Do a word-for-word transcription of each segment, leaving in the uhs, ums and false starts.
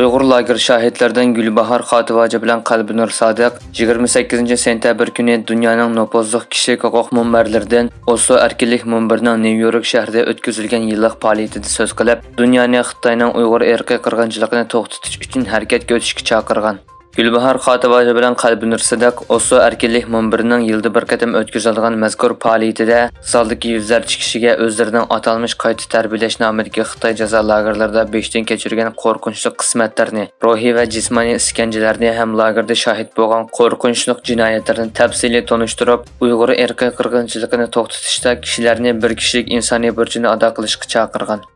ئۇيغۇر لاگېر شاھىتلىرىدىن گۈلباھار خاتىۋاجا بىلەن قەلبىنۇر سادىق يىگىرمە سەككىزىنچى سېنتەبىر كۈنى دۇنيانىڭ نوپۇزلۇق كىشىلىك ھوقۇق مۇنبەرلىرىدىن ئوسلو ئەركىنلىك مۇنبىرىنىڭ نيۇ يورك شەھىرىدە ئۆتكۈزۈلگەن يىللىق پائالىيىتىدە سۆز قىلىپ، دۇنيانى خىتاينىڭ ئۇيغۇر ئىرقىي قىرغىنچىلىقىنى توختىتىش ئۈچۈن ھەرىكەتكە ئۆتۈشكە چاقىرغان. گۈلباھار خاتىۋاجا بىلەن قەلبىنۇر سادىق ئوسلو ئەركىنلىك مۇنبىرىنىڭ يىلدا بىر قېتىم ئۆتكۈزۈلىدىغان مەزكۇر پائالىيىتىدە زالدىكى يۈزلەرچە كىشىگە ئۆزلىرىنىڭ ئاتالمىش قايتا تەربىيەلەش نامىدىكى خىتاي جازا لاگېرلىرىدا بېشىدىن كەچۈرگەن قورقۇنچلۇق قىسمەتلەرنى، روھىي ۋە جىسمانىي ئىسكەنجىلەرنى ھەم لاگېردا شاھىت بولغان قورقۇنچلۇق جىنايەتلەرنى تەپسىلىي تونۇشتۇرۇپ، ئۇيغۇر ئىرقىي قىرغىنچىلىقىنى توختىتىشتا كىشىلەرنى بىر كىشىلىك ئىنسانىي بۇرچىنى ئادا قىلىشقا چاقىرغان.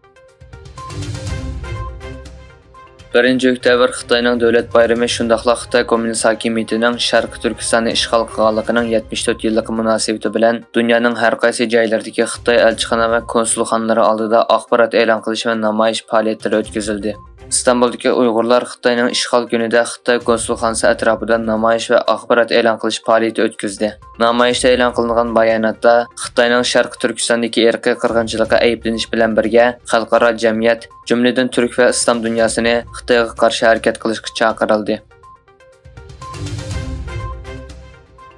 بىرىنچى ئۆكتەبىر خىتاينىڭ دۆلەت بايرىمى، شۇنداقلا خىتاي كوممۇنىست ھاكىمىيىتىنىڭ شەرقىي تۈركىستاننى ئىشغال قىلغانلىقىنىڭ يەتمىش تۆت يىللىقى مۇناسىۋىتى بىلەن دۇنيانىڭ ھەر قايسى جايلىرىدىكى خىتاي ئەلچىخانا ۋە كونسۇلخانىلىرى ئالدىدا ئاخبارات ئېلان قىلىش ۋە نامايىش پائالىيەتلىرى ئۆتكۈزۈلدى. ئىستانبۇلدىكى ئۇيغۇرلار خىتاينىڭ ئىشغال كۈنىدە خىتاي كونسۇلخانىسى ئەتراپىدا نامايىش ۋە ئاخبارات ئېلان قىلىش پائالىيىتى ئۆتكۈزدى. نامايىشتا ئېلان قىلىنغان باياناتتا خىتاينىڭ شەرقىي تۈركىستاندىكى ئىرقىي قىرغىنچىلىقى ئەيىبلىنىش بىلەن بىرگە، خەلقئارا جەمئىيەت، جۈملىدىن تۈرك ۋە ئىسلام دۇنياسىنى خىتايغا قارشى ھەرىكەت قىلىشقا چاقىرىلدى.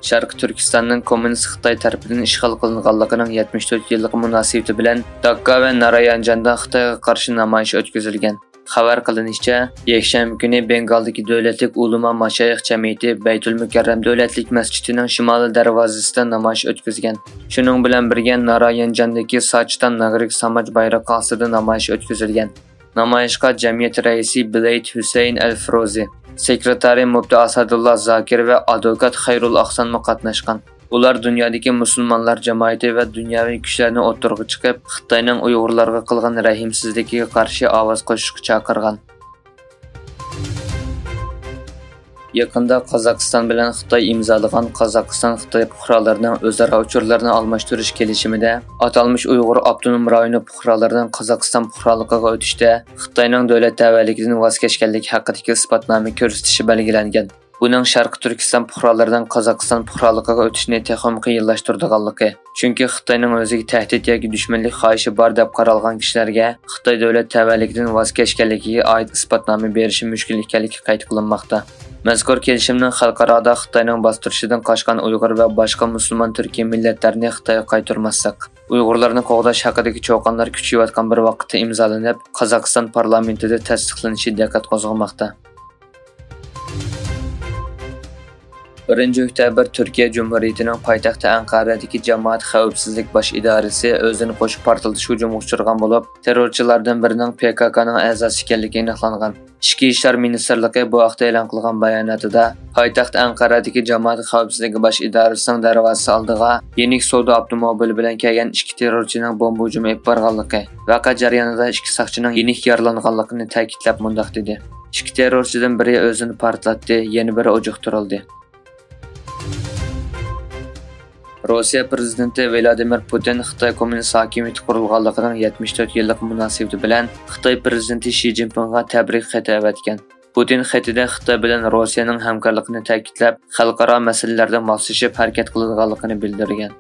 شەرقىي تۈركىستاننىڭ كوممۇنىست خىتاي تەرىپىدىن ئىشغال قىلىنغانلىقىنىڭ يەتمىش تۆت يىللىقى مۇناسىۋىتى بىلەن داككا ۋە نارايانجاندا خىتايغا قارشى نامايىش ئۆتكۈزۈلگەن. خەۋەر قىلىنىشىچە، يەكشەنبە كۈنى بېنگالدىكى دۆلەتلىك ئۇلىما ماشايىخ جەمئىيىتى بەيتۇل مۇكەررەم دۆلەتلىك مەسچىتىنىڭ شىمالىي دەرۋازىسىدا نامايىش ئۆتكۈزگەن. شۇنىڭ بىلەن بىرگە، نارايانجاندىكى ساچتان ناگرىك ساماج بايرىقى ئاستىدا نامايىش ئۆتكۈزۈلگەن. نامايىشقا جەمئىيەت رەئىسى بىلەيت ھۈسەيىن ئەل فىروزى، سېكرېتارى مۇپتى ئاسادۇللا زاكىر ۋە ئادۋوكات خەيرۇل ئاخسانمۇ قاتناشقان. ئۇلار دۇنيادىكى مۇسۇلمانلار جامائىتى ۋە دۇنياۋى كۈچلەرنى ئوتتۇرىغا چىقىپ، خىتاينىڭ ئۇيغۇرلارغا قىلغان رەھىمسىزلىكىگە قارشى ئاۋاز قوشۇشقا چاقىرغان. يېقىندا قازاقىستان بىلەن خىتاي ئىمزالىغان قازاقىستان-خىتاي پۇقرالىرىنىڭ ئۆزئارا ئۇچۇرلىرىنى ئالماشتۇرۇش كېلىشىمىدە ئاتالمىش ئۇيغۇر ئاپتونوم رايونى پۇقرالىرىنىڭ قازاقىستان پۇقرالىقىغا ئۆتۈشتە خىتاينىڭ دۆلەت تەۋەلىكىدىن ۋاز كەچكەنلىكى ھەققىدىكى ئىسپاتنامە كۆرسىتىشى بەلگىلەنگەن. بۇنىڭ شەرقىي تۈركىستان پۇقرالىرىنىڭ قازاقىستان پۇقرالىقىغا ئۆتۈشىنى تېخىمۇ قىيىنلاشتۇرىدىغانلىقى، چۈنكى خىتاينىڭ ئۆزىگە تەھدىت ياكى دۈشمەنلىك خاھىشى بار دەپ قارالغان كىشىلەرگە خىتاي دۆلەت تەۋەلىكىدىن ۋاز كەچكەنلىكىگە ئائىت ئىسپاتنامە بېرىشى مۈشكۈل ئىكەنلىكى قەيت قىلىنماقتا. مەزكۇر كېلىشىمنىڭ خەلقئارادا خىتاينىڭ باستۇرۇشىدىن قاچقان ئۇيغۇر ۋە باشقا مۇسۇلمان تۈركىي مىللەتلەرنى خىتايغا قايتۇرماسلىق، ئۇيغۇرلارنى قوغداش ھەققىدىكى چوقانلار كۈچىيىۋاتقان بىر ۋاقىتتا ئىمزالىنىپ، قازاقىستان پارلامېنتىدا تەستىقلىنىشى دىققەت قوزغىماقتا. بىرىنچى ئۆكتەبىر تۈركىيە جۇمھۇرىيىتىنىڭ پايتەختى ئەنقەرەدىكى جامائەت خەۋپسىزلىك باش ئىدارىسى ئۆزىنى قوشۇپ پارتلىتىش ھۇجۇمىغا ئۇچرىغان بولۇپ، تېررورچىلاردىن بىرىنىڭ پككنىڭ ئەزاسى ئىكەنلىكى ئېنىقلانغان. ئىچكى ئىشلار مىنىستىرلىقى بۇ ھەقتە ئېلان قىلغان باياناتىدا، پايتەخت ئەنقەرەدىكى جامائەت خەۋپسىزلىكى باش ئىدارىسىنىڭ دەرۋازىسى ئالدىغا يېنىك سودا ئاپتوموبىلى بىلەن كەلگەن ئىككى تېررورچىنىڭ بومبا ھۇجۇمى ئېلىپ بارغانلىقى، ۋەقە جەريانىدا ئىككى ساقچىنىڭ يېنىك يارىلانغانلىقىنى تەكىتلەپ مۇنداق دېدى: «ئىككى تېررورچىدىن بىرى ئۆزىنى پارتلاتتى، يەنە بىرى ئۇجۇقتۇرۇلدى.» روسىيە پىرېزىدېنتى ۋلادىمىر پۇتىن خىتاي كوممۇنىست ھاكىمىيىتى قۇرۇلغانلىقىنىڭ يەتمىش تۆت يىللىقى مۇناسىۋىتى بىلەن خىتاي پىرېزىدېنتى شى جىنپىڭغا تەبرىك خېتى ئەۋەتكەن. پۇتىن خېتىدە خىتاي بىلەن روسىيەنىڭ ھەمكارلىقىنى تەكىتلەپ، خەلقئارا مەسىلىلەردە ماسلىشىپ ھەرىكەت قىلىدىغانلىقىنى بىلدۈرگەن.